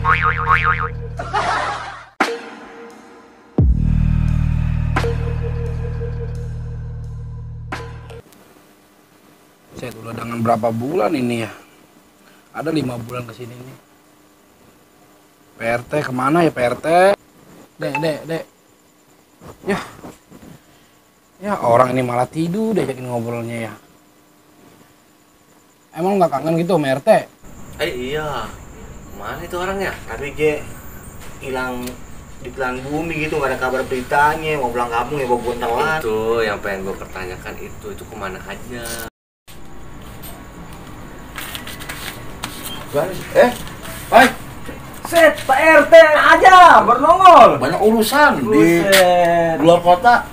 Saya udah dengan berapa bulan ini ya? Ada 5 bulan kesini nih. PRT kemana ya PRT? Dek. Ya orang ini malah tidur diajakin ngobrolnya ya. Emang nggak kangen gitu sama RT? Iya. Mana itu orangnya? Tapi dia hilang di telan bumi gitu, nggak ada kabar beritanya. Mau pulang kampung ya bawa buntalan. Itu yang pengen gue pertanyakan itu kemana aja? Hai. Set, Pak RT aja bernongol. Banyak urusan di luar kota.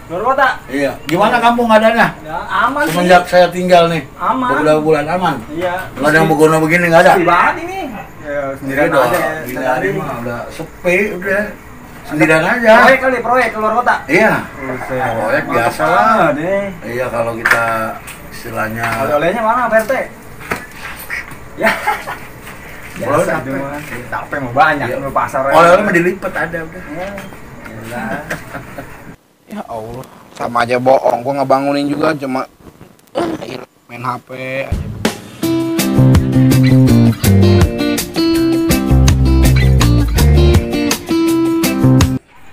Luar kota? Iya. Gimana kampung keadaannya? Ya, aman Semenjak sih. saya tinggal nih. Aman. Beberapa bulan aman. Iya. Nggak ada yang begono begini, nggak ada. Sepi banget ini. Ya, sendirian Udah, aja. gila ini mah udah sepi udah. Sendirian aja. Proyek keluar kota. Iya. Proyek biasa lah. Deh. Iya kalau kita istilahnya. Oleh-olehnya mana Pak RT? Ya. Biasa Biasa cuma. Capek mau banyak, mau pasar. Oleh-oleh mah dilipet ada udah. Ya. Ya Allah, sama aja bohong. Gua ngebangunin juga cuma main HP aja.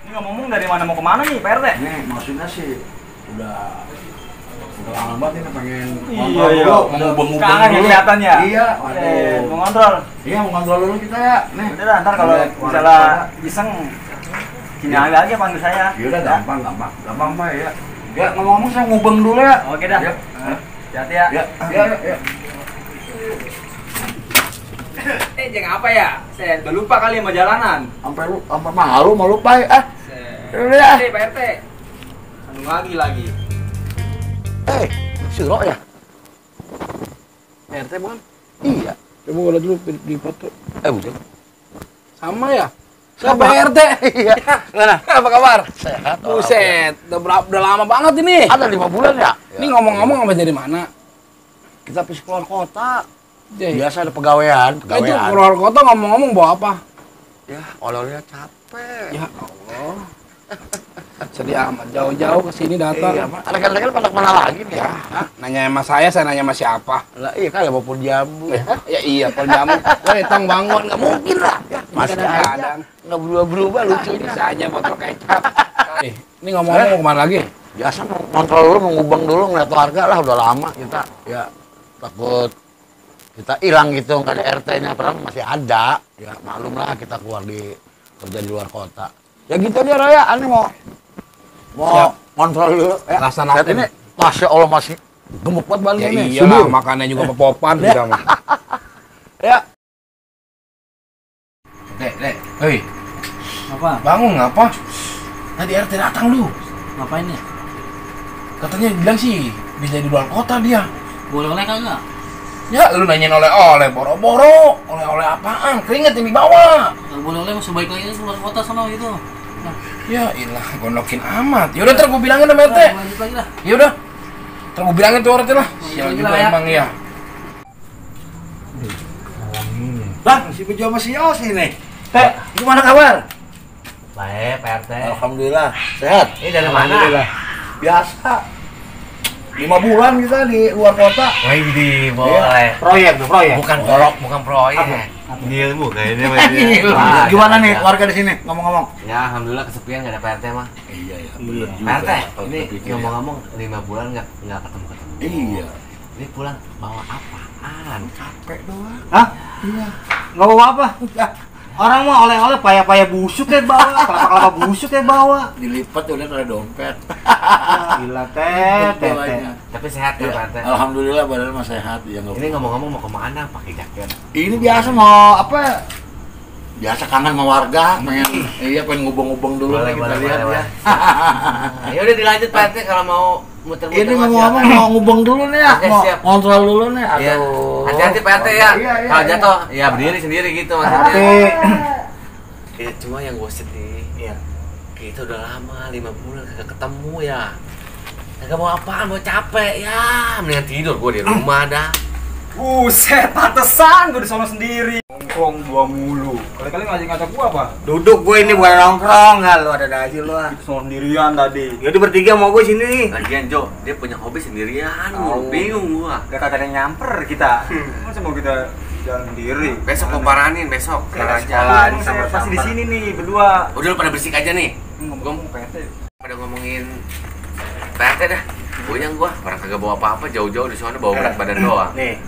Ini ngomong dari mana mau kemana nih Pak RT? Nih maksudnya sih udah lama banget ini pengen Iya, iya. mau ngubeng-ngubeng Kangen dulu. kelihatannya. Iya, Mau ngontrol. Iya mau ngontrol dulu kita ya. Nih. Udah dah, ntar kalau misalnya iseng gini aja panggil saya. Yaudah gampang Pak ya. Ya ngomong-ngomong saya ngubeng dulu ya. Oke dah. Ya. Hati-hati ya. Ya. Jangan apa ya? Saya udah lupa kali sama jalanan. Sampai malu Pak ya. Udah ya. Pak RT. Anu lagi. Siro ya? RT bukan? Iya. Coba gua lihat dulu di foto. Bukan. Sama ya? Siapa RT? Iya. Gimana? Apa kabar? Sehat. Buset, udah lama banget ini. Ada 5 bulan ya? Ini ngomong-ngomong apa dari mana? Kita habis keluar kota. Jadi, Biasa ada pegawaian. itu keluar kota ngomong-ngomong bawa apa? Ya, oleh-olehnya capek. Ya Allah. Sedih amat, jauh-jauh ke sini datang. Iya, rekan-rekan pada kemana lagi nih ya? Nanya sama saya nanya sama siapa? Lah iya kan mau pun jambu. Ya iya, kalau jamu. Woi, tong bangun, nggak mungkin lah. Masih Kadang-kadang. nggak berubah-berubah lucunya. Bisa aja botol kecap. Ini ngomong-ngomong mau kemana lagi? Biasa mau kontrol dulu, mau ngubeng dulu, ngeliat warga lah udah lama kita. Ya takut kita hilang gitu, nggak ada RT-nya, padahal masih ada. Ya maklum lah kita keluar kerja di luar kota. Ya gitu aja Raya, aneh mau Siap. kontrol dulu. Ya, Laksanakan. lihat ini, Masya Allah masih gemuk banget badannya Ya ini. iya lah, makannya juga pepopan kita mah. Ya. Dek. Hei, Apa? bangun ngapa? Tadi RT datang lu. Ngapain ya? Katanya bilang sih bisa di luar kota dia. Boleh-boleh kagak? Ya, lu nanyain oleh-oleh, boro-boro. Oleh-oleh apaan? Keringet yang dibawa. Boleh-boleh masuk baik lagi keluar kota sana gitu. Ya ilah, gondokin amat. Yaudah, ntar gua bilangin sama RT. Lanjut lagi lah. Yaudah, ntar gua bilangin tuh RT lah. Sial Lanjut juga lah ya. emang ya. Bang, si Bejo sama si Yos ini. Teh, gimana kabar? Baik, Pak RT. Alhamdulillah, sehat. Ini dari mana? Alhamdulillah. Biasa. 5 bulan kita di luar kota. Wih, boleh. Proyek. Bukan proyek. Ini ilmu kayaknya. Gimana nih warga di sini ngomong-ngomong? Ya, alhamdulillah kesepian nggak ada PRT mah. Iya, bener PRT, ini ngomong-ngomong 5 bulan nggak ketemu. Iya. Ini pulang bawa apaan? Capek doang. Hah? Iya. Nggak bawa apa? Orang mah oleh-oleh paya-paya busuk ya bawa, kelapa-kelapa busuk ya bawa. Dilipat udah ada dompet. Gila teh. Tapi sehat kan PRT? Alhamdulillah badan mah sehat ya nggak. Ini ngomong-ngomong mau kemana pakai jaket? Ini biasa mau apa? Biasa kangen sama warga, pengen ngubeng-ngubeng dulu Boleh, lah kita boleh, lihat boleh, ya. Ya udah dilanjut PRT kalau mau muter-muter. Ini ngomong-ngomong mau ngubeng dulu nih ya, Oke, mau siap. kontrol dulu nih. Iya. Aduh. Hati-hati PRT ya. Iya. Kalau jatuh, ya berdiri sendiri gitu maksudnya. Ya, cuma yang gue sedih, Iya. kita udah lama 5 bulan kagak ketemu ya. Kagak mau apaan, mau capek ya. Mendingan tidur gue di rumah dah. Buset, pantesan gue di sono sendiri. Nongkrong gua mulu. Kali-kali ngajak-ngajak gua apa? Duduk gue ini bukan nongkrong, nggak lu ada aja lu. Di sono sendirian tadi. Ya udah bertiga mau gue sini. Lagian Jo, dia punya hobi sendirian, bingung gua. Gak kagak ada yang nyamper kita. Masa mau kita jalan sendiri? Besok gua paranin, besok. Ya, Aja. sekolah. Saya pasti di sini nih berdua. Udah lu pada bersih aja nih. Ngomong PT. Pada ngomongin PRT dah. Goyang gua, orang kagak bawa apa-apa, jauh-jauh di sana bawa berat badan doang. Nih,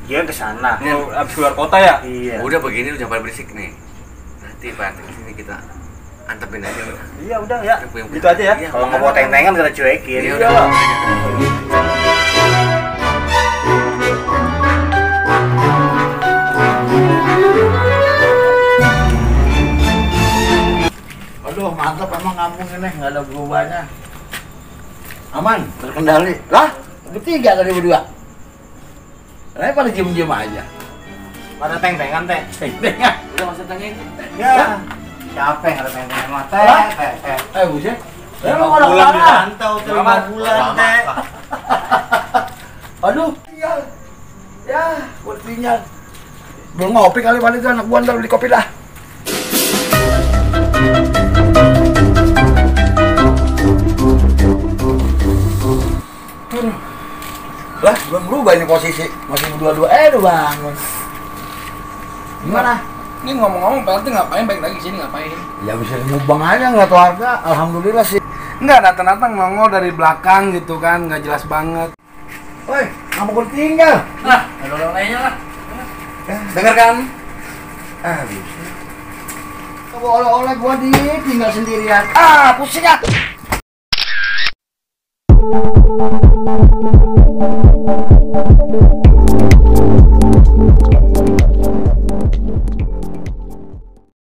dia ke sana. Mau abis keluar kota ya? Iya. Udah begini lu jangan pada berisik nih. Nanti PRT kesini kita antepin aja udah. Iya udah ya. Yang Gitu aja ya. Iya. Kalau nggak bawa teng-tengan kita cuekin. Iya udah. Aduh, mantap emang kampung ini, nggak ada berubahnya. Aman, terkendali. Lah, bertiga tadi berdua. Kenapa pada diem-diem aja? Pada teng-tengan teh. Teng-tengan. Udah masuk tanya ini. Ya. Siapa yang ada teng-tengan mah teh? Teh. Buset. Ya, Emang ada bulan mana? dirantau tuh 5 bulan teh. Aduh, tinggal. Ya, buat tinggal. Belum ngopi kali itu anak gua ntar beli kopi dah. Lah, belum berubah ini posisi. Masih berdua-dua. Udah bangun. Gimana? Ini ngomong-ngomong PRT ngapain balik lagi sini ngapain? Ya bisa mubang aja nggak tahu harga. Alhamdulillah sih. Enggak, datang-datang nongol dari belakang gitu kan, nggak jelas banget. Woi, ngapa gua tinggal? Nah, ada orang lainnya lah. Dengar kan? Ah, bisa. Kamu oleh-oleh gua tinggal sendirian. Ah, pusing ah.